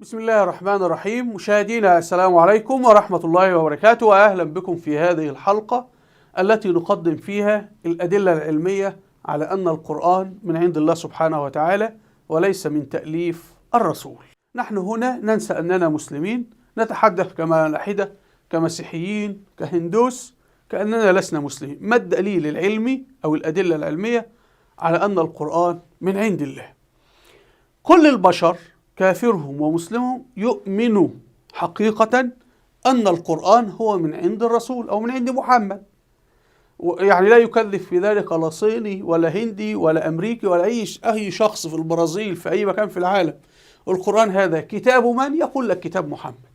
بسم الله الرحمن الرحيم. مشاهدينا، السلام عليكم ورحمة الله وبركاته، وأهلا بكم في هذه الحلقة التي نقدم فيها الأدلة العلمية على أن القرآن من عند الله سبحانه وتعالى وليس من تأليف الرسول. نحن هنا ننسى أننا مسلمين، نتحدث كما نحدة كمسيحيين كهندوس كأننا لسنا مسلمين. ما الدليل العلمي أو الأدلة العلمية على أن القرآن من عند الله؟ كل البشر كافرهم ومسلمهم يؤمنوا حقيقة أن القرآن هو من عند الرسول أو من عند محمد، يعني لا يكذب في ذلك لا صيني ولا هندي ولا أمريكي ولا أي شخص في البرازيل في أي مكان في العالم. القرآن هذا كتاب من؟ يقول لك كتاب محمد.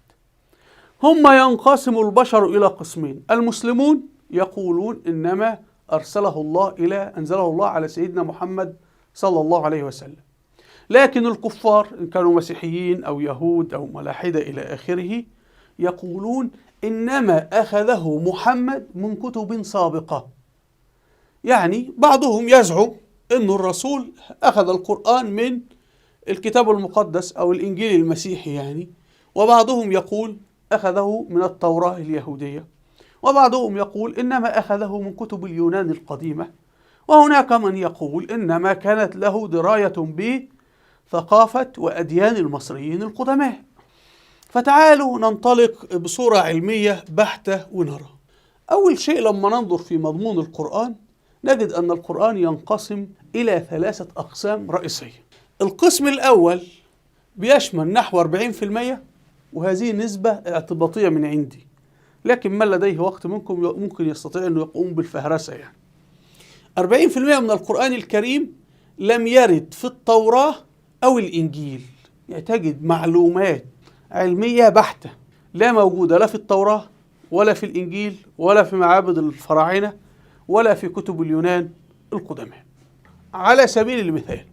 هم ينقسم البشر إلى قسمين: المسلمون يقولون إنما أرسله الله إلى أنزله الله على سيدنا محمد صلى الله عليه وسلم، لكن الكفار إن كانوا مسيحيين أو يهود أو ملاحدة إلى آخره يقولون إنما أخذه محمد من كتب سابقة. يعني بعضهم يزعم أن الرسول أخذ القرآن من الكتاب المقدس أو الإنجيل المسيحي يعني، وبعضهم يقول أخذه من التوراة اليهودية، وبعضهم يقول إنما أخذه من كتب اليونان القديمة، وهناك من يقول إنما كانت له دراية بثقافة وأديان المصريين القدماء. فتعالوا ننطلق بصورة علمية بحتة ونرى. أول شيء لما ننظر في مضمون القرآن نجد أن القرآن ينقسم إلى 3 أقسام رئيسية. القسم الأول بيشمل نحو 40%، وهذه نسبة اعتباطية من عندي، لكن من لديه وقت منكم ممكن يستطيع أنه يقوم بالفهرسة. يعني 40% من القرآن الكريم لم يرد في التوراة أو الإنجيل. يعني تجد معلومات علمية بحتة لا موجودة لا في التوراة ولا في الإنجيل ولا في معابد الفراعنة ولا في كتب اليونان القدماء. على سبيل المثال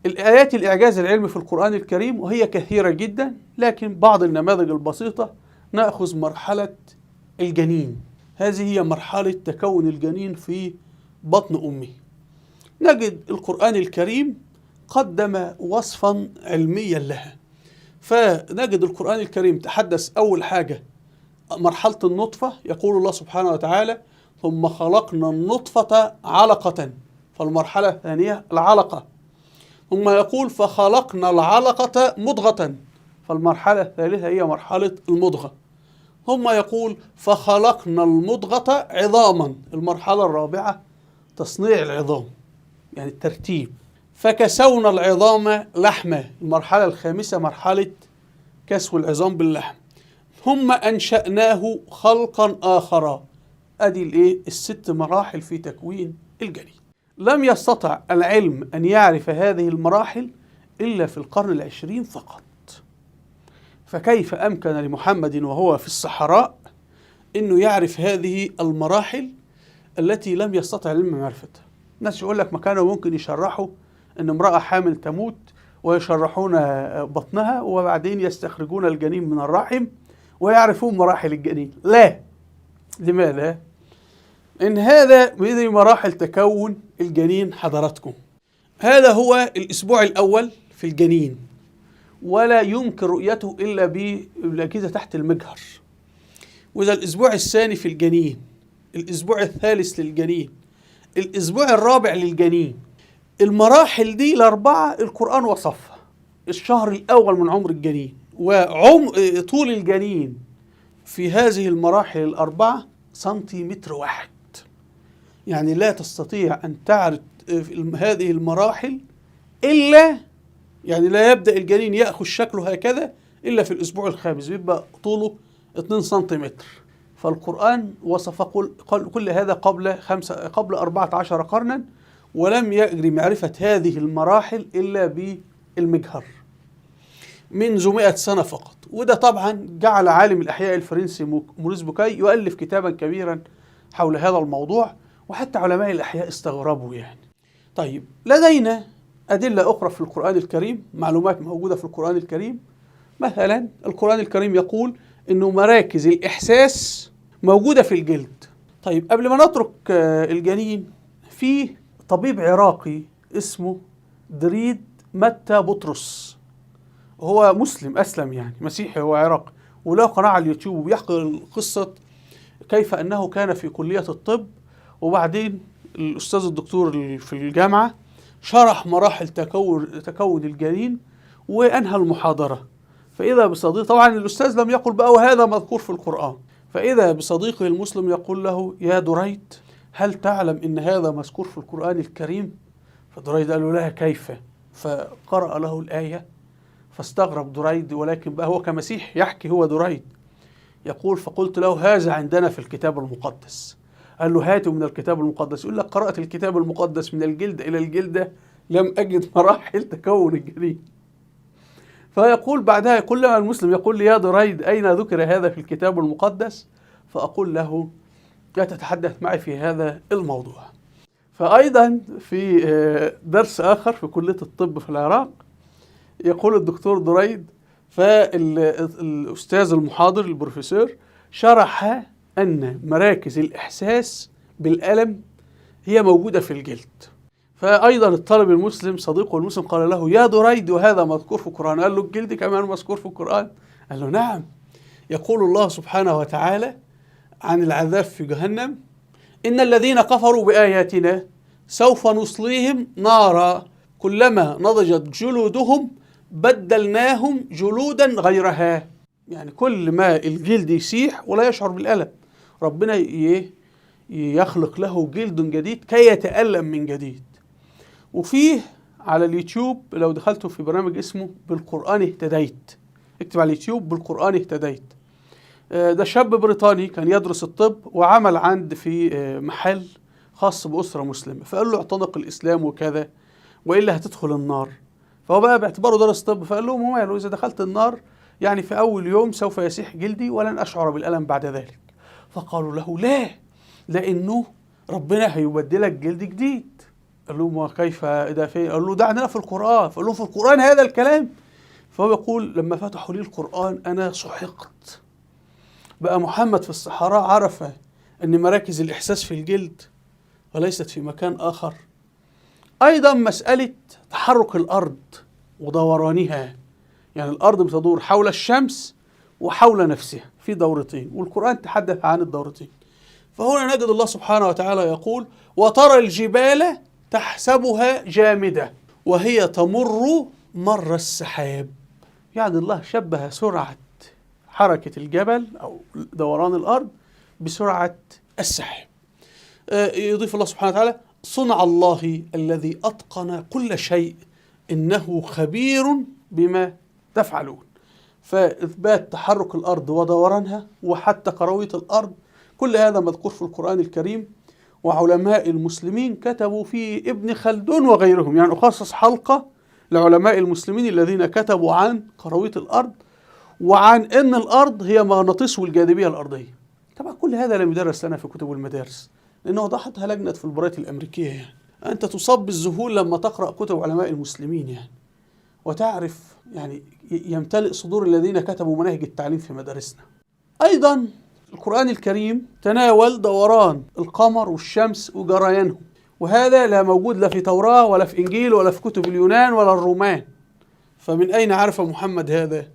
الآيات الإعجاز العلمي في القرآن الكريم، وهي كثيرة جدا، لكن بعض النماذج البسيطة. نأخذ مرحلة الجنين، هذه هي مرحلة تكون الجنين في بطن أمه. نجد القرآن الكريم قدم وصفا علميا لها، فنجد القرآن الكريم تحدث أول حاجة مرحلة النطفة. يقول الله سبحانه وتعالى: ثم خلقنا النطفة علقة، فالمرحلة الثانية العلقة. ثم يقول: فخلقنا العلقة مضغة، فالمرحلة الثالثة هي مرحلة المضغة. ثم يقول: فخلقنا المضغة عظاما، المرحلة الرابعة تصنيع العظام يعني الترتيب. فكسونا العظام لحمة، المرحلة الخامسة مرحلة كسو العظام باللحم. ثم أنشأناه خلقا آخر. أدي الإيه؟ ال6 مراحل في تكوين الجنين. لم يستطع العلم أن يعرف هذه المراحل إلا في القرن 20 فقط. فكيف أمكن لمحمد وهو في الصحراء أنه يعرف هذه المراحل التي لم يستطع العلم معرفتها؟ الناس يقول لك ما كانوا ممكن يشرحوا أن امرأة حامل تموت ويشرحون بطنها وبعدين يستخرجون الجنين من الرحم ويعرفون مراحل الجنين. لا، لماذا؟ إن هذا من مراحل تكون الجنين حضراتكم. هذا هو الأسبوع الأول في الجنين، ولا يمكن رؤيته إلا بالأجهزة تحت المجهر. وإذا الأسبوع الثاني في الجنين، الأسبوع الثالث للجنين، الأسبوع الرابع للجنين، المراحل دي 4 القرآن وصفها. الشهر الأول من عمر الجنين وطول الجنين في هذه المراحل 4 سنتيمتر واحد. يعني لا تستطيع أن تعرف هذه المراحل إلا، يعني لا يبدأ الجنين يأخذ شكله هكذا إلا في الأسبوع الخامس، بيبقى طوله 2 سنتيمتر. فالقرآن وصف كل هذا قبل 14 قرنا، ولم يجري معرفة هذه المراحل إلا بالمجهر منذ 100 سنة فقط. وده طبعا جعل عالم الأحياء الفرنسي موريس بوكاي يؤلف كتابا كبيرا حول هذا الموضوع، وحتى علماء الأحياء استغربوا يعني. طيب، لدينا أدلة أخرى في القرآن الكريم، معلومات موجودة في القرآن الكريم. مثلا القرآن الكريم يقول إنه مراكز الإحساس موجودة في الجلد. طيب، قبل ما نترك الجنين، في طبيب عراقي اسمه دريد متى بطرس، هو مسلم، أسلم يعني، مسيحي، هو عراقي، وله قناة على اليوتيوب وبيحكي قصة كيف أنه كان في كلية الطب، وبعدين الأستاذ الدكتور في الجامعة شرح مراحل تكون الجنين وأنهى المحاضرة. فإذا بصديق، طبعا الأستاذ لم يقل بقى وهذا مذكور في القرآن، فإذا بصديقه المسلم يقول له: يا دريد، هل تعلم إن هذا مذكور في القرآن الكريم؟ فدريد قال له: لا، كيف؟ فقرأ له الآية، فاستغرب دريد، ولكن بقى هو كمسيح يحكي، هو دريد يقول: فقلت له: هذا عندنا في الكتاب المقدس. قال له: هاتوا من الكتاب المقدس. يقول لك: قرأت الكتاب المقدس من الجلد إلى الجلدة لم أجد مراحل تكون الجنين. فيقول بعدها، كلما المسلم يقول لي: يا دريد، أين ذكر هذا في الكتاب المقدس؟ فأقول له: لا تتحدث معي في هذا الموضوع. فأيضا في درس آخر في كلية الطب في العراق، يقول الدكتور دريد: فالأستاذ المحاضر البروفيسور شرح أن مراكز الإحساس بالألم هي موجودة في الجلد. فأيضا الطالب المسلم صديقه المسلم قال له: يا دريد، وهذا مذكور في القرآن؟ قال له: الجلد كمان مذكور في القرآن؟ قال له: نعم، يقول الله سبحانه وتعالى عن العذاب في جهنم: إن الذين كفروا بآياتنا سوف نصليهم نارا كلما نضجت جلودهم بدلناهم جلودا غيرها. يعني كل ما الجلد يسيح ولا يشعر بالألم، ربنا يخلق له جلد جديد كي يتألم من جديد. وفيه على اليوتيوب لو دخلتوا في برنامج اسمه بالقرآن اهتديت، اكتب على اليوتيوب بالقرآن اهتديت، ده شاب بريطاني كان يدرس الطب وعمل عند في محل خاص بأسرة مسلمة، فقال له اعتنق الإسلام وكذا وإلا هتدخل النار. فهو بقى باعتباره درس طب، فقال لهم: وماله، إذا دخلت النار يعني في أول يوم سوف يسيح جلدي ولن أشعر بالألم بعد ذلك. فقالوا له: لا، لأنه ربنا هيبدلك جلد جديد. قال لهم: وكيف ده فين؟ قال له: ده عندنا في القرآن. فقال لهم: في القرآن هذا الكلام؟ فهو يقول: لما فتحوا لي القرآن أنا صحقت. بقى محمد في الصحراء عرف أن مراكز الإحساس في الجلد وليست في مكان آخر. أيضا مسألة تحرك الأرض ودورانها، يعني الأرض بتدور حول الشمس وحول نفسها في دورتين، والقرآن تحدث عن الدورتين. فهنا نجد الله سبحانه وتعالى يقول: وترى الجبال تحسبها جامدة وهي تمر مر السحاب. يعني الله شبه سرعة حركة الجبل أو دوران الأرض بسرعة السحاب. يضيف الله سبحانه وتعالى: صنع الله الذي أتقن كل شيء إنه خبير بما تفعلون. فإثبات تحرك الأرض ودورانها وحتى كروية الأرض، كل هذا مذكور في القرآن الكريم، وعلماء المسلمين كتبوا فيه، ابن خلدون وغيرهم. يعني أخصص حلقة لعلماء المسلمين الذين كتبوا عن كروية الأرض وعن أن الأرض هي مغناطيس والجاذبية الأرضية. طبعا كل هذا لم يدرس لنا في كتب المدارس، لأنه وضحتها لجنة في البرايت الأمريكية. يعني أنت تصاب بالذهول لما تقرأ كتب علماء المسلمين، يعني وتعرف، يعني يمتلئ صدور الذين كتبوا مناهج التعليم في مدارسنا. أيضا القرآن الكريم تناول دوران القمر والشمس وجريانهم، وهذا لا موجود لا في توراة ولا في إنجيل ولا في كتب اليونان ولا الرومان. فمن أين عرف محمد هذا؟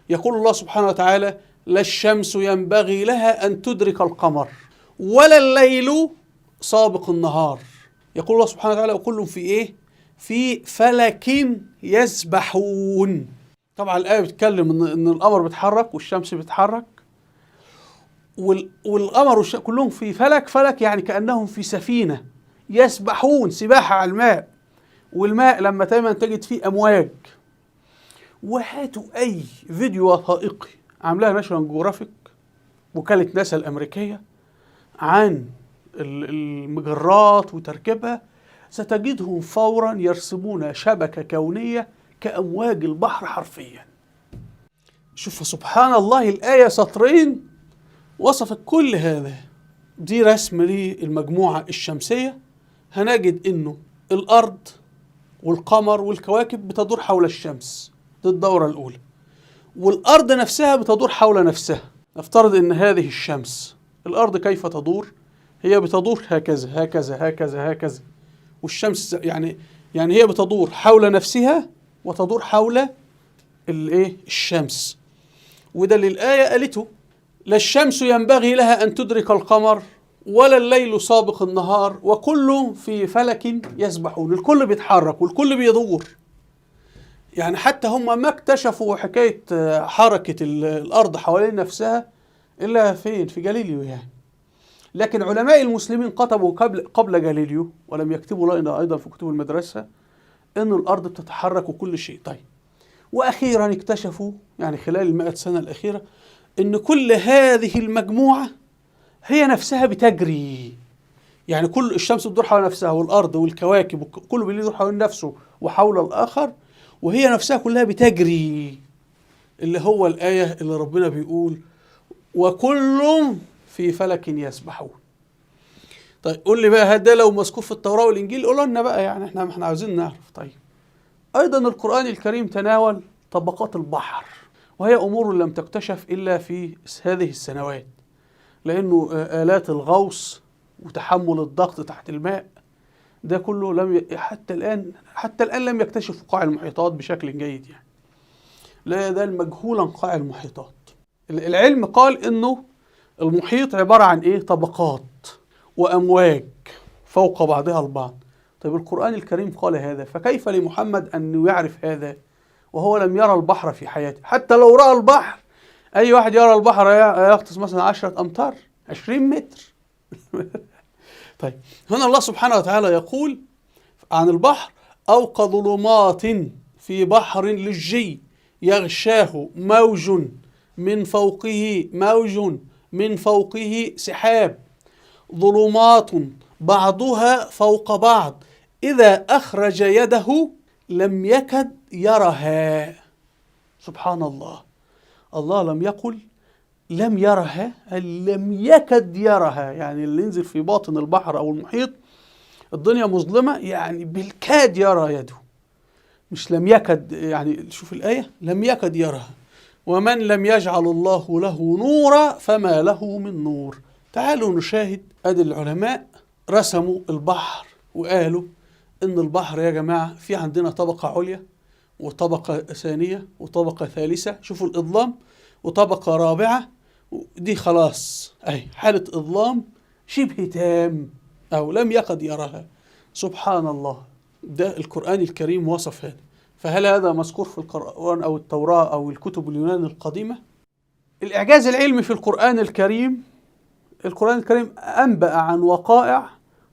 يقول الله سبحانه وتعالى: لا الشمس ينبغي لها أن تدرك القمر ولا الليل سابق النهار. يقول الله سبحانه وتعالى: وكل في إيه؟ في فلك يسبحون. طبعا الآية بتتكلم إن القمر بيتحرك والشمس بتتحرك، والقمر كلهم في فلك، فلك يعني كأنهم في سفينة، يسبحون سباحة على الماء، والماء لما دايما تجد فيه أمواج. وهاتوا أي فيديو وثائقي عاملاها ناشونال جيوغرافيك وكالة ناسا الأمريكية عن المجرات وتركيبها، ستجدهم فورا يرسمون شبكة كونية كأمواج البحر حرفيا. شوف سبحان الله، الآية سطرين وصفت كل هذا. دي رسم للمجموعة الشمسية، هنجد إنه الأرض والقمر والكواكب بتدور حول الشمس، دي الدورة الأولى، والأرض نفسها بتدور حول نفسها. نفترض إن هذه الشمس، الأرض كيف تدور؟ هي بتدور هكذا هكذا هكذا هكذا، والشمس يعني هي بتدور حول نفسها وتدور حول الايه؟ الشمس. وده اللي الآية قالته: لا الشمس ينبغي لها أن تدرك القمر ولا الليل سابق النهار وكل في فلك يسبحون. الكل بيتحرك والكل بيدور. يعني حتى هم ما اكتشفوا حكاية حركة الأرض حوالين نفسها إلا فين؟ في جاليليو يعني. لكن علماء المسلمين كتبوا قبل جاليليو، ولم يكتبوا لنا أيضا في كتب المدرسة، إن الأرض بتتحرك وكل شيء. طيب، وأخيرا اكتشفوا يعني خلال 100 سنة الأخيرة إن كل هذه المجموعة هي نفسها بتجري. يعني كل الشمس بتدور حول نفسها، والأرض والكواكب كله بيدور حول نفسه وحول الآخر، وهي نفسها كلها بتجري، اللي هو الآية اللي ربنا بيقول وكل في فلك يسبحون. طيب قول لي بقى، هل ده لو مذكور في التوراة والإنجيل؟ قولوا لنا بقى، يعني احنا عاوزين نعرف. طيب، أيضا القرآن الكريم تناول طبقات البحر، وهي أمور لم تكتشف إلا في هذه السنوات، لأنه آلات الغوص وتحمل الضغط تحت الماء ده كله لم حتى الآن لم يكتشفوا قاع المحيطات بشكل جيد. يعني لا يزال مجهولا قاع المحيطات. العلم قال إنه المحيط عبارة عن إيه؟ طبقات وأمواج فوق بعضها البعض. طيب القرآن الكريم قال هذا، فكيف لمحمد أن يعرف هذا وهو لم يرى البحر في حياته؟ حتى لو رأى البحر، أي واحد يرى البحر يغطس مثلا 10 أمتار، 20 متر. طيب هنا الله سبحانه وتعالى يقول عن البحر: أو كظلمات في بحر لجي يغشاه موج من فوقه موج من فوقه سحاب، ظلمات بعضها فوق بعض، إذا أخرج يده لم يكد يرها. سبحان الله، الله لم يقل لم يرها، لم يكد يرها. يعني اللي ينزل في باطن البحر أو المحيط الدنيا مظلمة، يعني بالكاد يرى يده، مش لم يكد. يعني شوف الآية، لم يكد يرها. ومن لم يجعل الله له نورا فما له من نور. تعالوا نشاهد. أدي العلماء رسموا البحر وقالوا إن البحر يا جماعة في عندنا طبقة عليا وطبقة ثانية وطبقة ثالثة، شوفوا الإظلام، وطبقة رابعة، دي خلاص أهي حالة إظلام شبه تام أو لم يكد يراها. سبحان الله، ده القرآن الكريم وصف هذا. فهل هذا مذكور في القرآن أو التوراة أو الكتب اليونان القديمة؟ الإعجاز العلمي في القرآن الكريم، القرآن الكريم أنبأ عن وقائع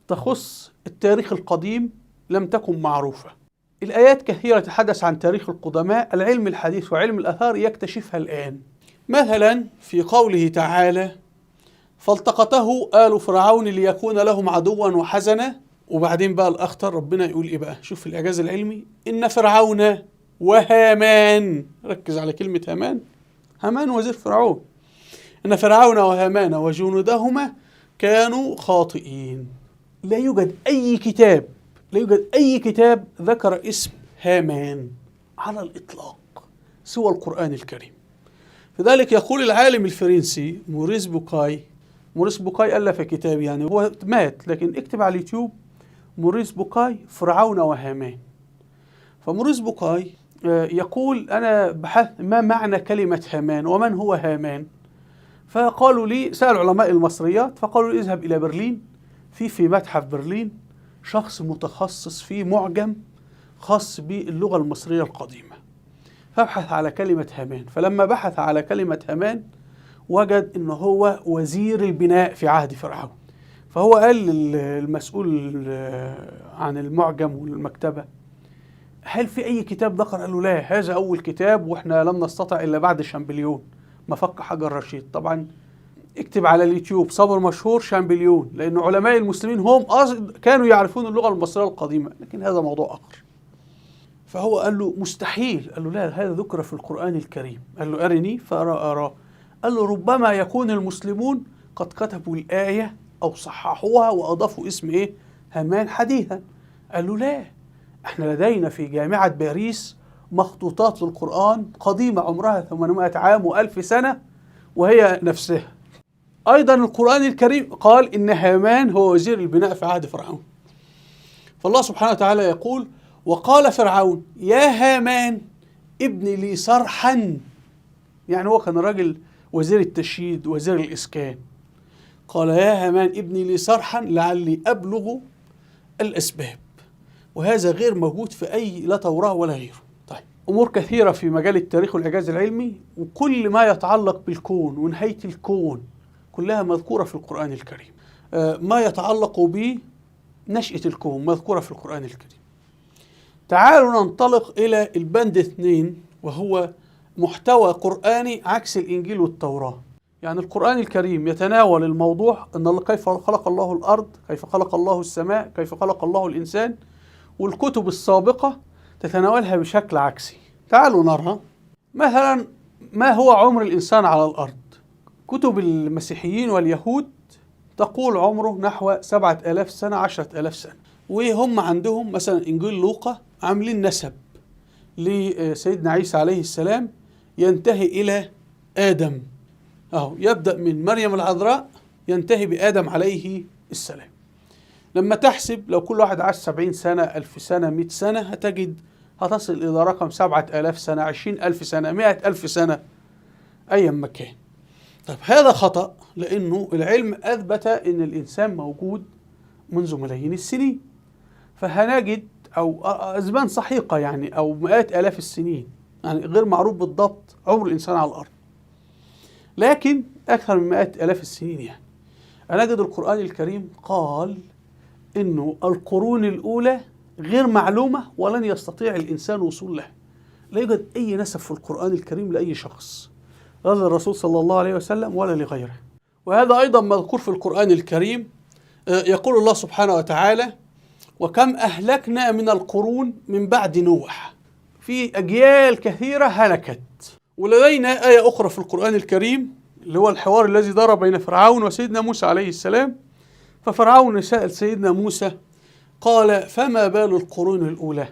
تخص التاريخ القديم لم تكن معروفة. الآيات كثيرة تتحدث عن تاريخ القدماء، العلم الحديث وعلم الآثار يكتشفها الآن. مثلا في قوله تعالى: فالتقطه آل فرعون ليكون لهم عدوا وحزنا. وبعدين بقى الأخطر، ربنا يقول إيه بقى؟ شوف الإعجاز العلمي: إن فرعون وهامان، ركز على كلمة هامان، هامان وزير فرعون، إن فرعون وهامان وجنودهما كانوا خاطئين. لا يوجد أي كتاب، لا يوجد أي كتاب ذكر اسم هامان على الإطلاق سوى القرآن الكريم. لذلك يقول العالم الفرنسي موريس بوكاي، موريس بوكاي ألف كتاب، يعني هو مات، لكن اكتب على اليوتيوب موريس بوكاي فرعون وهامان. فموريس بوكاي يقول: أنا بحثت ما معنى كلمة هامان ومن هو هامان، فقالوا لي، سأل علماء المصريات فقالوا لي اذهب إلى برلين، في متحف برلين شخص متخصص في معجم خاص باللغة المصرية القديمة، فابحث على كلمة هامان. فلما بحث على كلمة هامان وجد إن هو وزير البناء في عهد فرعون. فهو قال للمسؤول عن المعجم والمكتبة: هل في أي كتاب ذكر؟ قال له لا، هذا أول كتاب، وإحنا لم نستطع إلا بعد شامبليون ما فك حجر رشيد. طبعا اكتب على اليوتيوب صبر مشهور شامبليون، لأن علماء المسلمين هم كانوا يعرفون اللغة المصرية القديمة، لكن هذا موضوع آخر. فهو قال له مستحيل، قال له لا، هذا ذكر في القرآن الكريم. قال له أرني، فأرى أراه. قال له ربما يكون المسلمون قد كتبوا الآية أو صححوها وأضافوا اسم إيه؟ هامان حديثا. قال له لا، احنا لدينا في جامعة باريس مخطوطات للقرآن قديمة عمرها 800 عام و1000 سنة وهي نفسها. أيضا القرآن الكريم قال إن هامان هو وزير البناء في عهد فرعون. فالله سبحانه وتعالى يقول: وقال فرعون يا هامان ابني لي صرحا، يعني هو كان راجل وزير التشييد وزير الإسكان، قال يا هامان ابني لي صرحا لعلي أبلغ الأسباب. وهذا غير موجود في أي لا توراة ولا غيره. طيب، أمور كثيرة في مجال التاريخ والإعجاز العلمي، وكل ما يتعلق بالكون ونهاية الكون كلها مذكورة في القرآن الكريم. ما يتعلق بنشأة الكون مذكورة في القرآن الكريم. تعالوا ننطلق إلى البند 2، وهو محتوى قرآني عكس الإنجيل والتوراة. يعني القرآن الكريم يتناول الموضوع أن الله كيف خلق الله الأرض، كيف خلق الله السماء، كيف خلق الله الإنسان، والكتب السابقة تتناولها بشكل عكسي. تعالوا نرى مثلا ما هو عمر الإنسان على الأرض. كتب المسيحيين واليهود تقول عمره نحو 7000 سنة، 10000 سنة، وهم عندهم مثلا إنجيل لوقا عاملين نسب لسيدنا عيسى عليه السلام ينتهي إلى آدم، أهو يبدأ من مريم العذراء ينتهي بآدم عليه السلام. لما تحسب لو كل واحد عاش 70 سنة، 1000 سنة، 100 سنة، هتجد هتصل إلى رقم 7000 سنة، 20000 سنة، 100000 سنة، أيا ما كان. طيب هذا خطأ، لأنه العلم أثبت أن الإنسان موجود منذ ملايين السنين، فهنجد أو أزمان سحيقة يعني، أو مئات آلاف السنين، يعني غير معروف بالضبط عمر الإنسان على الأرض، لكن أكثر من مئات آلاف السنين. يعني هنجد القرآن الكريم قال إنه القرون الأولى غير معلومة ولن يستطيع الإنسان الوصول لها. لا يوجد أي نسب في القرآن الكريم لأي شخص، لا للرسول صلى الله عليه وسلم ولا لغيره. وهذا أيضا مذكور في القرآن الكريم. يقول الله سبحانه وتعالى: وكم أهلكنا من القرون من بعد نوح. في أجيال كثيرة هلكت. ولدينا آية أخرى في القرآن الكريم اللي هو الحوار الذي دار بين فرعون وسيدنا موسى عليه السلام. ففرعون سأل سيدنا موسى قال: فما بال القرون الأولى؟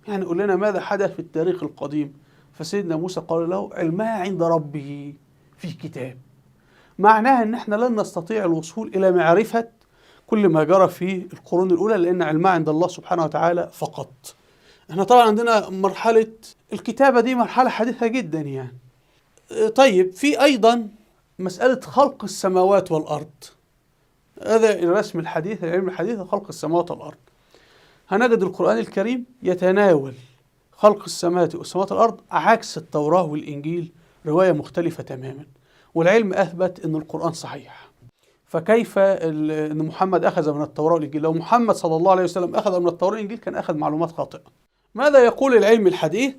يعني قل لنا ماذا حدث في التاريخ القديم. فسيدنا موسى قال له: علمها عند ربه في كتاب. معناها ان احنا لن نستطيع الوصول الى معرفة كل ما جرى في القرون الأولى، لأن علمها عند الله سبحانه وتعالى فقط. احنا طبعا عندنا مرحلة الكتابة، دي مرحلة حديثة جدا يعني. طيب في أيضا مسألة خلق السماوات والأرض. هذا الرسم الحديث، العلم الحديث، خلق السماوات والأرض. هنجد القرآن الكريم يتناول خلق السماوات والسماوات والأرض عكس التوراة والإنجيل، رواية مختلفة تماما، والعلم أثبت أن القرآن صحيح. فكيف أن محمد أخذ من التوراة والإنجيل؟ لو محمد صلى الله عليه وسلم أخذ من التوراة والإنجيل كان أخذ معلومات خاطئة. ماذا يقول العلم الحديث؟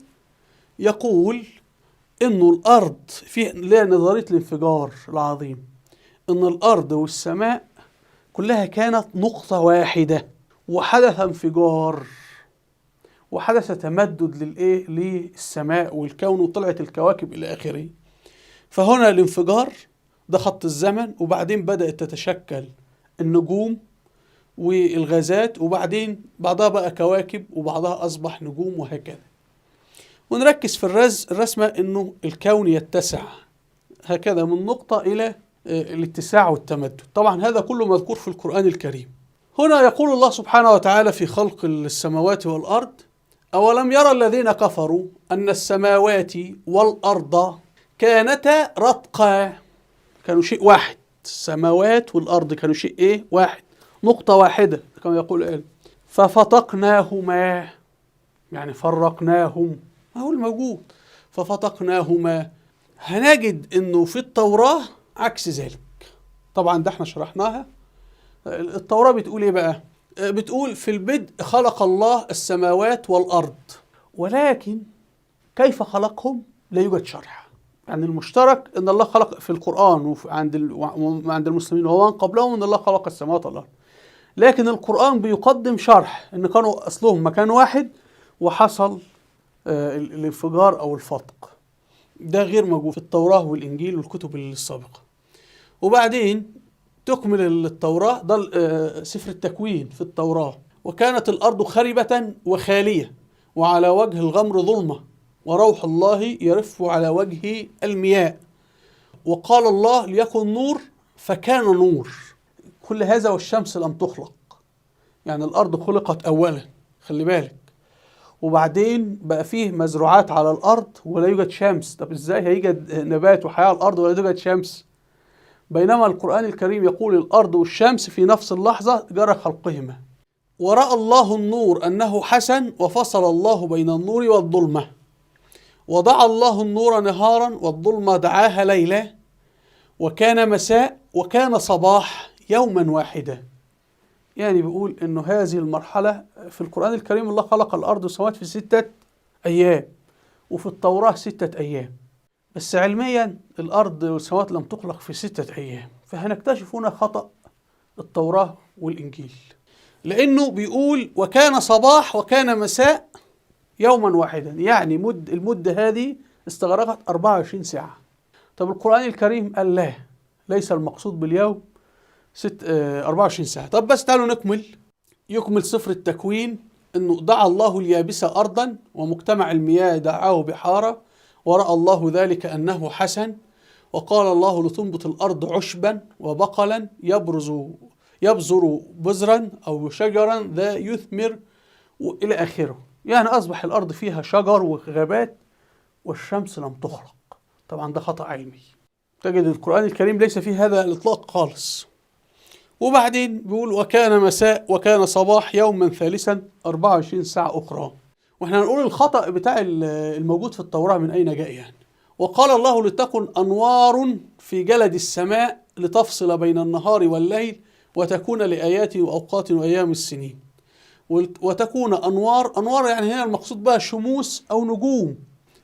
يقول أنه الأرض في نظرية الانفجار العظيم، أن الأرض والسماء كلها كانت نقطة واحدة، وحدث انفجار وحدث تمدد للايه؟ للسماء والكون، وطلعت الكواكب الى اخره. فهنا الانفجار ده خط الزمن، وبعدين بدأت تتشكل النجوم والغازات، وبعدين بعضها بقى كواكب وبعضها اصبح نجوم وهكذا. ونركز في الرسمة انه الكون يتسع هكذا من نقطة الى الاتساع والتمدد. طبعا هذا كله مذكور في القرآن الكريم. هنا يقول الله سبحانه وتعالى في خلق السماوات والأرض: أولم يرى الذين كفروا أن السماوات والأرض كانتا رتقا. كانوا شيء واحد، السماوات والأرض كانوا شيء إيه؟ واحد، نقطة واحدة كما يقول العلم. ففتقناهما، يعني فرقناهم، ما هو الموجود، ففتقناهما. هنجد إنه في التوراة عكس ذلك. طبعا ده احنا شرحناها. التوراة بتقول ايه بقى؟ بتقول في البدء خلق الله السماوات والأرض، ولكن كيف خلقهم لا يوجد شرح. يعني المشترك ان الله خلق في القرآن وعند المسلمين ومن قبلهم ان الله خلق السماوات والأرض، لكن القرآن بيقدم شرح ان كانوا اصلهم مكان واحد وحصل الانفجار او الفتق. ده غير موجود في التوراة والإنجيل والكتب السابقة. وبعدين تكمل التوراة، ده سفر التكوين في التوراة: وكانت الأرض خربة وخالية، وعلى وجه الغمر ظلمة، وروح الله يرف على وجه المياه، وقال الله ليكن نور فكان نور. كل هذا والشمس لم تخلق، يعني الأرض خلقت أولا، خلي بالك. وبعدين بقى فيه مزروعات على الأرض ولا يوجد شمس. طب إزاي هيوجد نبات وحياة على الأرض ولا يوجد شمس؟ بينما القرآن الكريم يقول الأرض والشمس في نفس اللحظة جرى خلقهما. ورأى الله النور أنه حسن، وفصل الله بين النور والظلمة، وضع الله النور نهارا والظلمة دعاها ليلا، وكان مساء وكان صباح يوما واحدا. يعني بيقول إنه هذه المرحلة في القرآن الكريم الله خلق الأرض والسماوات في 6 أيام، وفي التوراة 6 أيام، بس علميا الأرض والسماوات لم تخلق في 6 أيام. فهنكتشف هنا خطأ التوراة والإنجيل، لأنه بيقول وكان صباح وكان مساء يوما واحدا، يعني المدة هذه استغرقت 24 ساعة. طب القرآن الكريم قال لا، ليس المقصود باليوم 24 ساعة. طب بس تعالوا نكمل. يكمل سفر التكوين أنه دعا الله اليابسة أرضا ومجتمع المياه دعاه بحارة، ورأى الله ذلك أنه حسن، وقال الله لتنبت الأرض عشبا وبقلا يبذر بذرا أو شجرا ذا يثمر وإلى آخره. يعني أصبح الأرض فيها شجر وغابات والشمس لم تخلق. طبعا ده خطأ علمي، تجد القرآن الكريم ليس فيه هذا الإطلاق خالص. وبعدين بيقول وكان مساء وكان صباح يوما ثالثا، 24 ساعة أخرى. واحنا هنقول الخطأ بتاع الموجود في التوراة من أين جاء يعني. وقال الله لتكن أنوار في جلد السماء لتفصل بين النهار والليل وتكون لآيات وأوقات وأيام السنين. وتكون أنوار، أنوار يعني هنا المقصود بها شموس أو نجوم.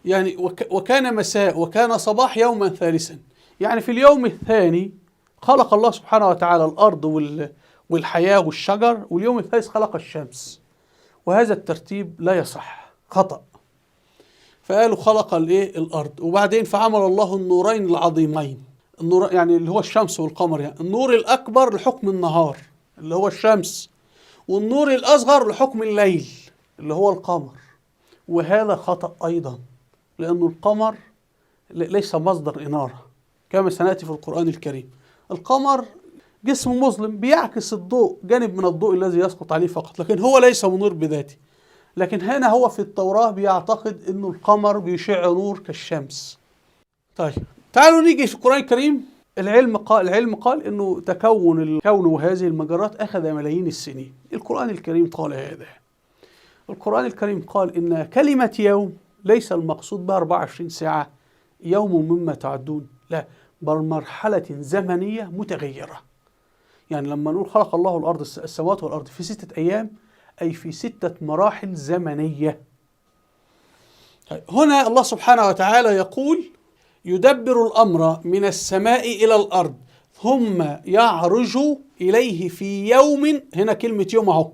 يعني وكان مساء وكان صباح يوما ثالثا، يعني في اليوم الثاني خلق الله سبحانه وتعالى الأرض والحياة والشجر، واليوم الثالث خلق الشمس. وهذا الترتيب لا يصح، خطأ. فقالوا خلق الأرض، وبعدين فعمل الله النورين العظيمين، النور يعني اللي هو الشمس والقمر، يعني النور الأكبر لحكم النهار اللي هو الشمس، والنور الأصغر لحكم الليل اللي هو القمر. وهذا خطأ أيضا، لأن القمر ليس مصدر إنارة كما سنأتي في القرآن الكريم. القمر جسم مظلم بيعكس الضوء، جانب من الضوء الذي يسقط عليه فقط، لكن هو ليس منير بذاته. لكن هنا هو في التوراة بيعتقد أنه القمر بيشع نور كالشمس. طيب تعالوا نيجي في القرآن الكريم. العلم قال أنه تكون الكون وهذه المجرات أخذ ملايين السنين. القرآن الكريم قال هذا. القرآن الكريم قال إن كلمة يوم ليس المقصود بها 24 ساعة، يوم مما تعدون، لا، بل مرحلة زمنية متغيرة. يعني لما نقول خلق الله الأرض السماوات والأرض في 6 أيام، أي في 6 مراحل زمنية. طيب هنا الله سبحانه وتعالى يقول يدبر الأمر من السماء إلى الأرض ثم يعرج إليه في يوم. هنا كلمة يوم أهو،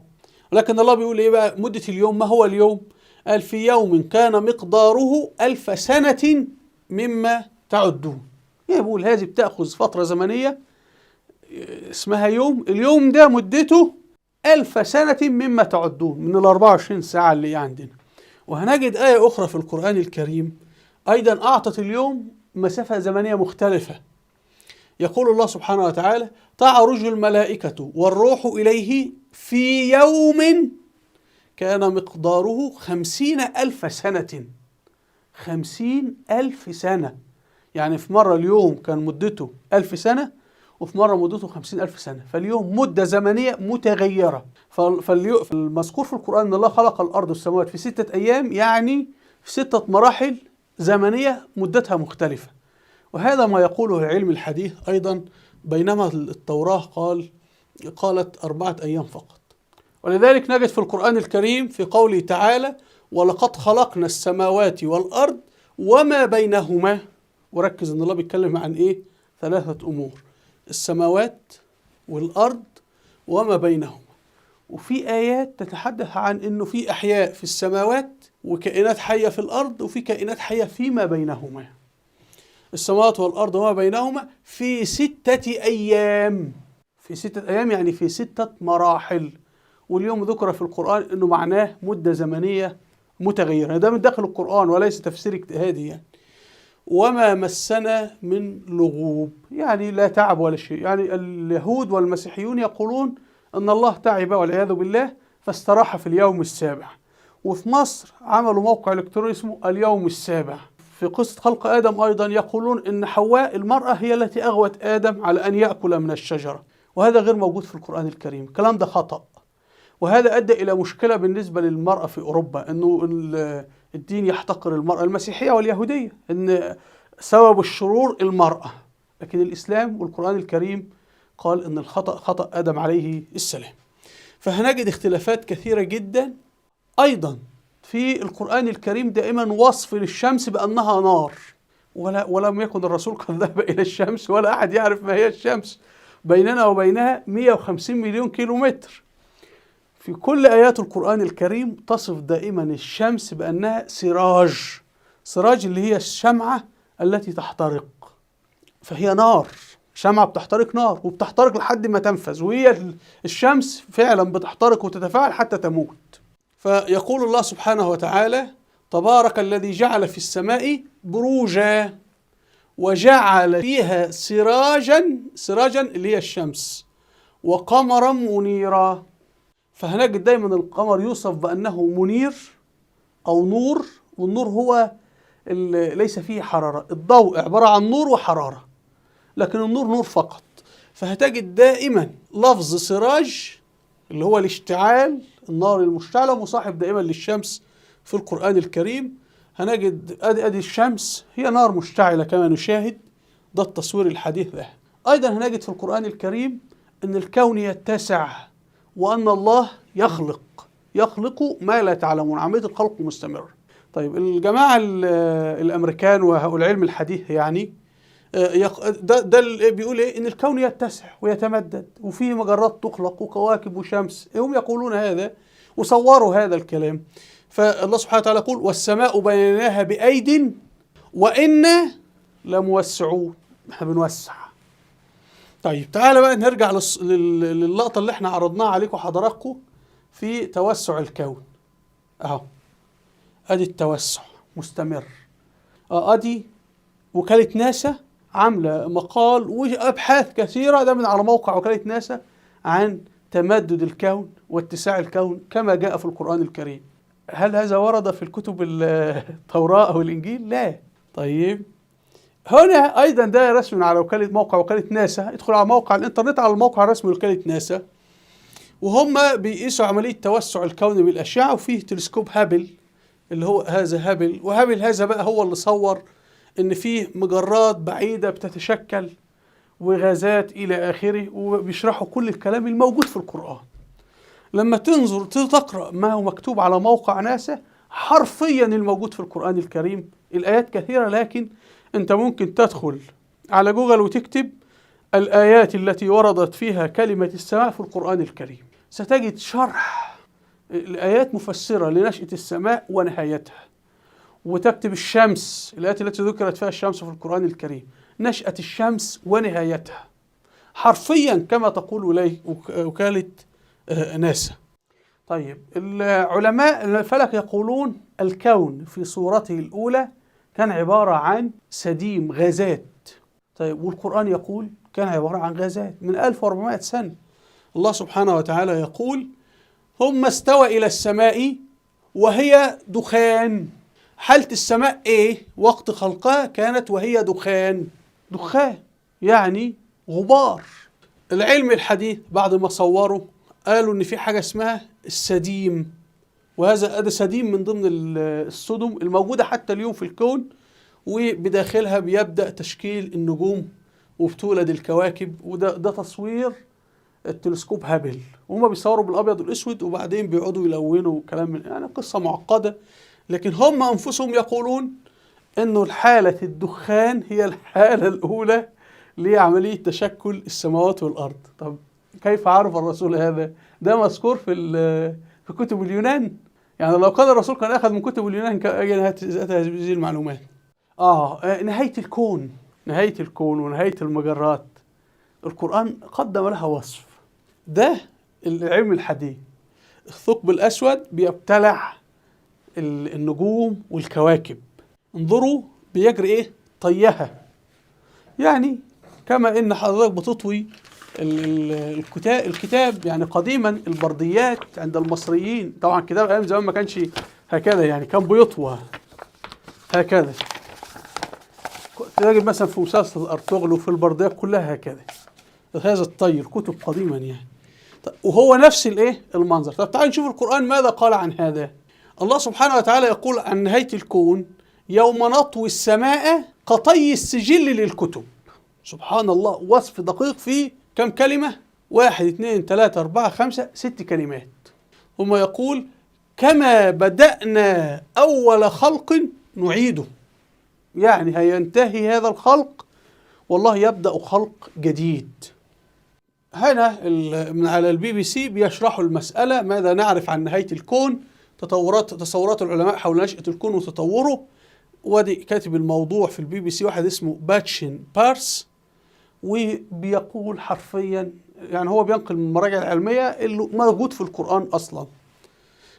لكن الله بيقول إيه بقى مدة اليوم؟ ما هو اليوم؟ قال في يوم كان مقداره 1000 سنة مما تعدون. يعني بيقول هذه بتأخذ فترة زمنية اسمها يوم، اليوم ده مدته 1000 سنة مما تعدون، من 24 ساعة اللي عندنا. وهنجد آية أخرى في القرآن الكريم أيضا أعطت اليوم مسافة زمنية مختلفة. يقول الله سبحانه وتعالى تعرج الملائكة والروح إليه في يوم كان مقداره 50,000 سنة. 50,000 سنة، يعني في مرة اليوم كان مدته 1000 سنة، وفي مرة مدته 50,000 سنة. فاليوم مدة زمنية متغيرة. فالمذكور في القرآن أن الله خلق الأرض والسماوات في 6 أيام، يعني في 6 مراحل زمنية مدتها مختلفة. وهذا ما يقوله العلم الحديث أيضا، بينما التوراة قالت 4 أيام فقط. ولذلك نجد في القرآن الكريم في قوله تعالى ولقد خلقنا السماوات والأرض وما بينهما. وركز أن الله بيتكلم عن إيه؟ 3 أمور: السماوات والأرض وما بينهما. وفي آيات تتحدث عن أنه في أحياء في السماوات وكائنات حية في الأرض وفي كائنات حية فيما بينهما. السماوات والأرض وما بينهما في 6 أيام. في 6 أيام يعني في 6 مراحل. واليوم ذكر في القرآن أنه معناه مدة زمنية متغيرة، ده من داخل القرآن وليس تفسير اجتهادي يعني. وما مسنا من لغوب، يعني لا تعب ولا شيء. يعني اليهود والمسيحيون يقولون أن الله تعب والعياذ بالله فاستراح في اليوم السابع، وفي مصر عملوا موقع إلكتروني اسمه اليوم السابع. في قصة خلق آدم أيضا يقولون إن حواء المرأة هي التي أغوت آدم على أن يأكل من الشجرة، وهذا غير موجود في القرآن الكريم. الكلام ده خطأ، وهذا أدى إلى مشكلة بالنسبة للمرأة في أوروبا، إنه الدين يحتقر المرأة، المسيحية واليهودية، إن سبب الشرور المرأة، لكن الإسلام والقرآن الكريم قال إن الخطأ خطأ آدم عليه السلام. فهنجد اختلافات كثيرة جدا. أيضا في القرآن الكريم دائما وصف للشمس بأنها نار، ولم يكن الرسول قد ذهب إلى الشمس ولا أحد يعرف ما هي الشمس، بيننا وبينها 150 مليون كيلومتر. في كل آيات القرآن الكريم تصف دائما الشمس بأنها سراج، سراج اللي هي الشمعة التي تحترق، فهي نار، شمعة بتحترق نار وبتحترق لحد ما تنفذ، وهي الشمس فعلا بتحترق وتتفاعل حتى تموت. فيقول الله سبحانه وتعالى: تبارك الذي جعل في السماء بروجا وجعل فيها سراجا، سراجا اللي هي الشمس، وقمرا منيرا. فهنجد دايما القمر يوصف بأنه منير أو نور، والنور هو اللي ليس فيه حرارة، الضوء عبارة عن نور وحرارة، لكن النور نور فقط. فهتجد دائما لفظ سراج اللي هو الاشتعال، النار المشتعلة، مصاحب دائما للشمس في القرآن الكريم. هنجد أدي الشمس هي نار مشتعلة كما نشاهد، ده التصوير الحديث ده. أيضا هنجد في القرآن الكريم أن الكون يتسع وأن الله يخلق ما لا تعلمون، عملية الخلق مستمرة. طيب الجماعة الأمريكان وهؤلاء العلم الحديث يعني ده بيقول إيه؟ إن الكون يتسع ويتمدد وفيه مجرات تخلق وكواكب وشمس، هم يقولون هذا وصوروا هذا الكلام. فالله سبحانه وتعالى يقول: والسماء بنيناها بأيد وإنا لموسعون، احنا بنوسع. طيب تعالى بقى نرجع للقطة اللي احنا عرضناها عليكم حضراتكم في توسع الكون. اهو ادي التوسع مستمر. ادي وكالة ناسا عاملة مقال وابحاث كثيرة، ده من على موقع وكالة ناسا، عن تمدد الكون واتساع الكون كما جاء في القرآن الكريم. هل هذا ورد في الكتب التوراة أو الإنجيل؟ لا. طيب هنا أيضا ده رسم على موقع وكالة ناسا، ادخل على موقع الإنترنت على الموقع الرسمي لوكالة ناسا، وهم بيقيسوا عملية توسع الكون بالأشعة، وفيه تلسكوب هابل اللي هو هذا هابل، وهابل هذا بقى هو اللي صور إن فيه مجرات بعيدة بتتشكل وغازات إلى آخره، وبيشرحوا كل الكلام الموجود في القرآن. لما تنظر تقرأ ما هو مكتوب على موقع ناسا حرفيا الموجود في القرآن الكريم، الآيات كثيرة، لكن أنت ممكن تدخل على جوجل وتكتب الآيات التي وردت فيها كلمة السماء في القرآن الكريم، ستجد شرح الآيات مفسرة لنشأة السماء ونهايتها، وتكتب الشمس، الآيات التي ذكرت فيها الشمس في القرآن الكريم، نشأة الشمس ونهايتها، حرفيا كما تقول وكالة ناسا. طيب العلماء الفلك يقولون الكون في صورته الأولى كان عبارة عن سديم غازات. طيب والقرآن يقول كان عبارة عن غازات من 1400 سنة. الله سبحانه وتعالى يقول: ثم استوى إلى السماء وهي دخان. حالة السماء إيه؟ وقت خلقها كانت وهي دخان، دخان يعني غبار. العلم الحديث بعد ما صوروا قالوا إن في حاجة اسمها السديم، وهذا هذا سديم من ضمن السدم الموجودة حتى اليوم في الكون، وبداخلها بيبدأ تشكيل النجوم وبتولد الكواكب. وده تصوير التلسكوب هابل، وهما بيصوروا بالابيض والاسود وبعدين بيقعدوا يلونوا كلام من يعني قصة معقدة، لكن هم انفسهم يقولون انه الحالة الدخان هي الحالة الاولى لعملية تشكل السماوات والارض. طب كيف عرف الرسول هذا؟ ده مذكور في كتب اليونان، يعني لو كان الرسول كان اخذ من كتب اليونان كان هذه المعلومات. نهاية الكون، نهاية الكون ونهاية المجرات القرآن قدم لها وصف. ده العلم الحديث، الثقب الأسود بيبتلع النجوم والكواكب، انظروا بيجري ايه؟ طيها، يعني كما ان حضرتك بتطوي الكتاب يعني قديما البرديات عند المصريين، طبعا الكتاب ايام زمان ما كانش هكذا، يعني كان بيطوى هكذا. تجد مثلا في مسلسل ارطغرل وفي البرديات كلها هكذا، هذا الطي الكتب قديما يعني. طيب وهو نفس الايه المنظر. طب تعالوا نشوف القرآن ماذا قال عن هذا. الله سبحانه وتعالى يقول عن نهاية الكون: يوم نطوي السماء كطي السجل للكتب. سبحان الله، وصف دقيق في كم كلمة؟ 1 2 3 4 5 6 كلمات. ثم يقول: كما بدأنا أول خلق نعيده. يعني هينتهي هذا الخلق والله يبدأ خلق جديد. هنا من على الBBC بيشرحوا المسألة، ماذا نعرف عن نهاية الكون، تصورات العلماء حول نشأة الكون وتطوره. ودي كاتب الموضوع في الBBC واحد اسمه باتشين بارس، وبيقول حرفيا، يعني هو بينقل من المراجع العلمية اللي موجود في القرآن أصلا.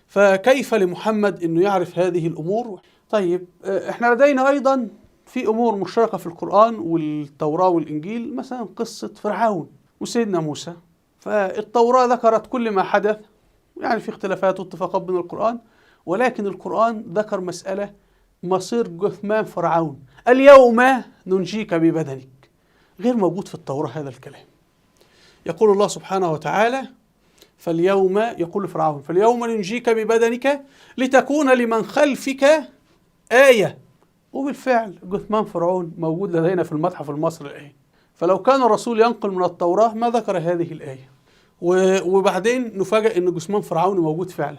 فكيف لمحمد أنه يعرف هذه الأمور؟ طيب احنا لدينا أيضا في أمور مشتركة في القرآن والتوراة والإنجيل، مثلا قصة فرعون وسيدنا موسى. فالتوراة ذكرت كل ما حدث، يعني في اختلافات واتفاقات بين القرآن، ولكن القرآن ذكر مسألة مصير جثمان فرعون، اليوم ننجيك ببدنك، غير موجود في التوراة هذا الكلام. يقول الله سبحانه وتعالى: فاليوم، يقول فرعون: فاليوم ننجيك ببدنك لتكون لمن خلفك آية. وبالفعل جثمان فرعون موجود لدينا في المتحف المصري الآن. فلو كان الرسول ينقل من التوراة ما ذكر هذه الآية. وبعدين نفاجأ أن جثمان فرعون موجود فعلا.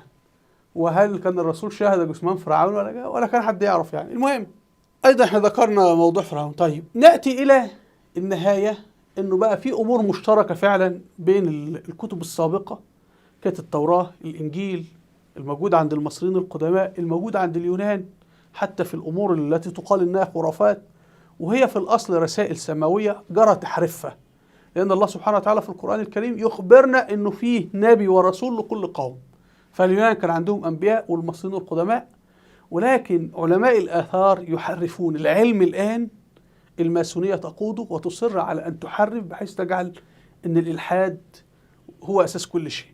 وهل كان الرسول شاهد جثمان فرعون ولا كان حد يعرف يعني؟ المهم أيضا احنا ذكرنا موضوع فرعون. طيب نأتي إلى النهاية، أنه بقى في أمور مشتركة فعلا بين الكتب السابقة، كانت التوراة، الإنجيل، الموجود عند المصريين القدماء، الموجود عند اليونان، حتى في الأمور التي تقال إنها خرافات وهي في الأصل رسائل سماوية جرى تحريفها، لأن الله سبحانه وتعالى في القرآن الكريم يخبرنا أنه فيه نبي ورسول لكل قوم. فاليونان كان عندهم أنبياء والمصريين القدماء، ولكن علماء الآثار يحرفون العلم. الآن الماسونية تقوده وتصر على أن تحرف بحيث تجعل أن الإلحاد هو أساس كل شيء.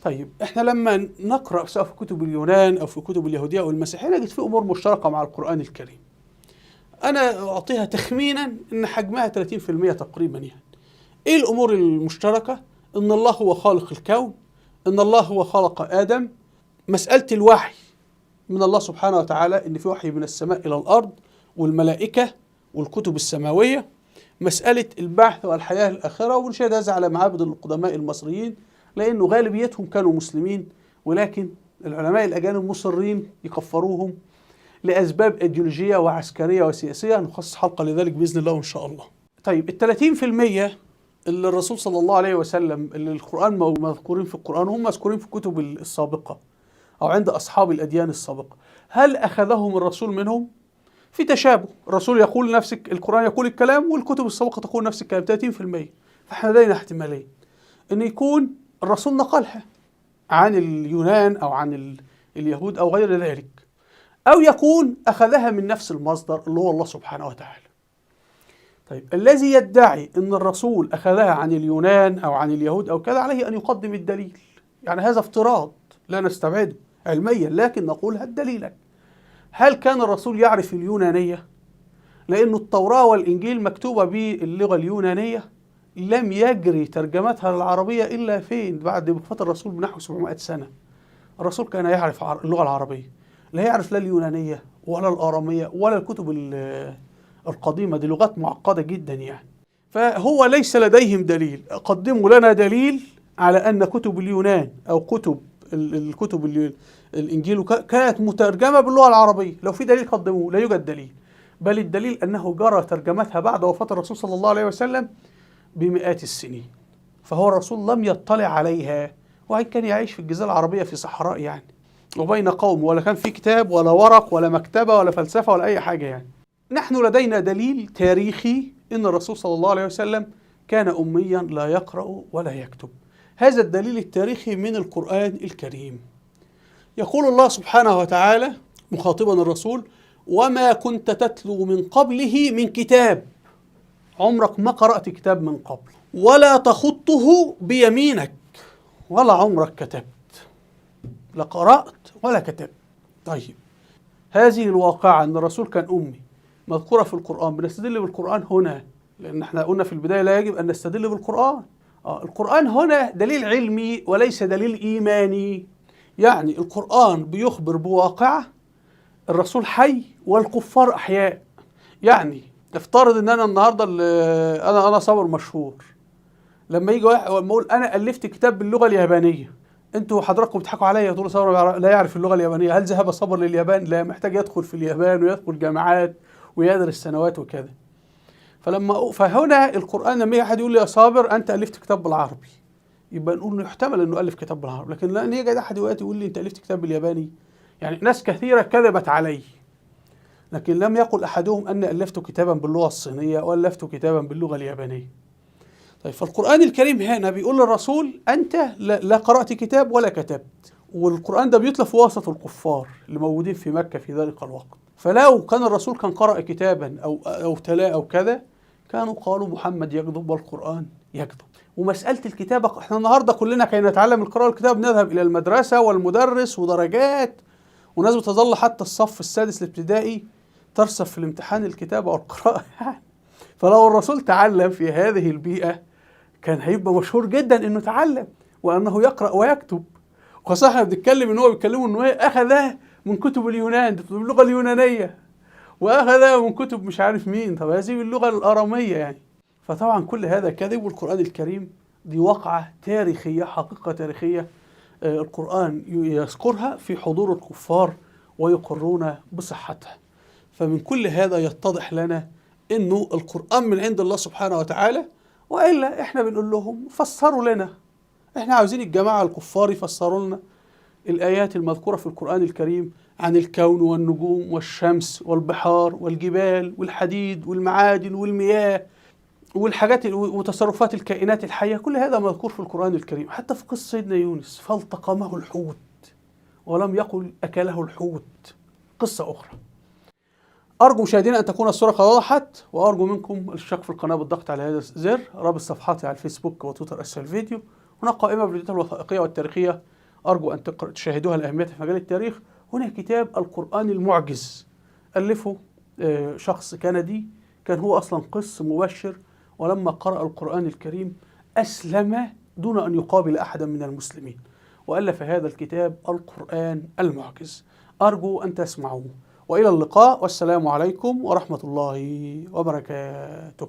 طيب احنا لما نقرأ سواء في كتب اليونان أو في كتب اليهودية أو المسيحية نجد في أمور مشتركة مع القرآن الكريم. أنا أعطيها تخمينا أن حجمها 30% تقريبا. يعني إيه الأمور المشتركة؟ أن الله هو خالق الكون، أن الله هو خلق آدم، مسألة الوحي من الله سبحانه وتعالى، أن في وحي من السماء إلى الأرض والملائكة والكتب السماوية، مسألة البعث والحياة الآخرة، ونشاهد هذا على معابد القدماء المصريين لأنه غالبيتهم كانوا مسلمين، ولكن العلماء الأجانب مصرين يكفروهم لأسباب أيديولوجية وعسكرية وسياسية. نخصص حلقة لذلك بإذن الله وإن شاء الله. طيب 30% اللي الرسول صلى الله عليه وسلم اللي القرآن مذكورين في القرآن هم مذكورين في الكتب السابقة أو عند أصحاب الأديان السابقة، هل أخذهم الرسول منهم؟ في تشابه، الرسول يقول نفس القرآن يقول الكلام والكتب السابقة تقول نفس الكلام، 30%. فاحنا لدينا احتمالين، إن يكون الرسول نقلها عن اليونان أو عن اليهود أو غير ذلك، أو يكون أخذها من نفس المصدر اللي هو الله سبحانه وتعالى. طيب الذي يدعي أن الرسول أخذها عن اليونان أو عن اليهود أو كذا عليه أن يقدم الدليل، يعني هذا افتراض لا نستبعده علميا، لكن نقول هات دليلك. هل كان الرسول يعرف اليونانية؟ لأن التوراة والإنجيل مكتوبة باللغة اليونانية، لم يجري ترجمتها للعربية إلا فين؟ بعد وفاة الرسول بنحو 700 سنة. الرسول كان يعرف اللغة العربية، لا يعرف لا اليونانية ولا الآرامية ولا الكتب القديمة، دي لغات معقدة جدا يعني. فهو ليس لديهم دليل. قدموا لنا دليل على أن كتب اليونان أو كتب الكتب الإنجيل كانت مترجمة باللغة العربية، لو في دليل قدموه، لا يوجد دليل، بل الدليل أنه جرى ترجمتها بعد وفاة الرسول صلى الله عليه وسلم بمئات السنين، فهو الرسول لم يطلع عليها، وإن كان يعيش في الجزيرة العربية في صحراء يعني وبين قوم، ولا كان في كتاب ولا ورق ولا مكتبة ولا فلسفة ولا أي حاجة يعني. نحن لدينا دليل تاريخي أن الرسول صلى الله عليه وسلم كان أميا لا يقرأ ولا يكتب. هذا الدليل التاريخي من القرآن الكريم. يقول الله سبحانه وتعالى مخاطبا الرسول: وما كنت تتلو من قبله من كتاب، عمرك ما قرأت كتاب من قبل، ولا تخطه بيمينك، ولا عمرك كتبت، لا قرأت ولا كتبت. طيب هذه الواقعة أن الرسول كان أمي مذكورة في القرآن، بنستدل بالقرآن هنا لأن احنا قلنا في البداية لا يجب أن نستدل بالقرآن. القرآن هنا دليل علمي وليس دليل إيماني. يعني القرآن بيخبر بواقعة الرسول حي والكفار أحياء. يعني افترض ان انا النهارده انا صابر مشهور، لما يجي واحد اقول انا الفت كتاب باللغة اليابانية، انتوا حضراتكم بتضحكوا عليا تقولوا صابر لا يعرف اللغة اليابانية، هل ذهب صابر لليابان؟ لا، محتاج يدخل في اليابان ويدخل جامعات ويدرس سنوات وكذا. فهنا القرآن لما يجي حد يقول لي يا صابر انت الفت كتاب بالعربي، يبقى نقول انه يحتمل انه الف كتاب بالعربي، لكن لان يجي احد دلوقتي يقول لي انت الفت كتاب بالياباني، يعني ناس كثيرة كذبت علي، لكن لم يقل احدهم ان الفت كتابا باللغة الصينية او الفت كتابا باللغة اليابانية. طيب فالقرآن الكريم هنا بيقول للرسول أنت لا قرأت كتاب ولا كتبت، والقرآن ده بيتلى في وسط الكفار اللي موجودين في مكة في ذلك الوقت. فلو كان الرسول كان قرأ كتابا أو تلا أو كذا، كانوا قالوا محمد يكذب والقرآن يكذب. ومسألة الكتابة احنا النهارده كلنا كي نتعلم القراءة والكتاب نذهب إلى المدرسة والمدرس ودرجات، وناس بتظل حتى الصف السادس الابتدائي ترسب في الامتحان الكتابة والقراءة. فلو الرسول تعلم في هذه البيئة كان هيبقى مشهور جدا انه تعلم وانه يقرأ ويكتب. وخاصة احنا بنتكلم ان هو بيتكلموا انه اخذ من كتب اليونان باللغة اليونانية، واخذ من كتب مش عارف مين، طب هذه باللغة الآرامية يعني. فطبعا كل هذا كذب، والقرآن الكريم دي واقعة تاريخية، حقيقة تاريخية القرآن يذكرها في حضور الكفار ويقرون بصحتها. فمن كل هذا يتضح لنا انه القرآن من عند الله سبحانه وتعالى، وإلا احنا بنقول لهم فسروا لنا، احنا عاوزين الجماعة الكفار يفسروا لنا الآيات المذكورة في القرآن الكريم عن الكون والنجوم والشمس والبحار والجبال والحديد والمعادن والمياه والحاجات وتصرفات الكائنات الحية، كل هذا مذكور في القرآن الكريم. حتى في قصة سيدنا يونس فالتقمه الحوت ولم يقل أكله الحوت، قصة أخرى. أرجو مشاهدينا أن تكون الصورة قد وضحت، وأرجو منكم الاشتراك في القناة بالضغط على هذا الزر، رابط صفحاتي على الفيسبوك وتويتر أسفل الفيديو. هناك قائمة بالفيديوهات الوثائقية والتاريخية أرجو أن تشاهدوها لأهميتها في مجال التاريخ. هناك كتاب القرآن المعجز ألفه شخص كندي، كان هو أصلا قس مبشر، ولما قرأ القرآن الكريم أسلم دون أن يقابل أحدا من المسلمين، وألف هذا الكتاب القرآن المعجز. أرجو أن تسمعوه، وإلى اللقاء، والسلام عليكم ورحمة الله وبركاته.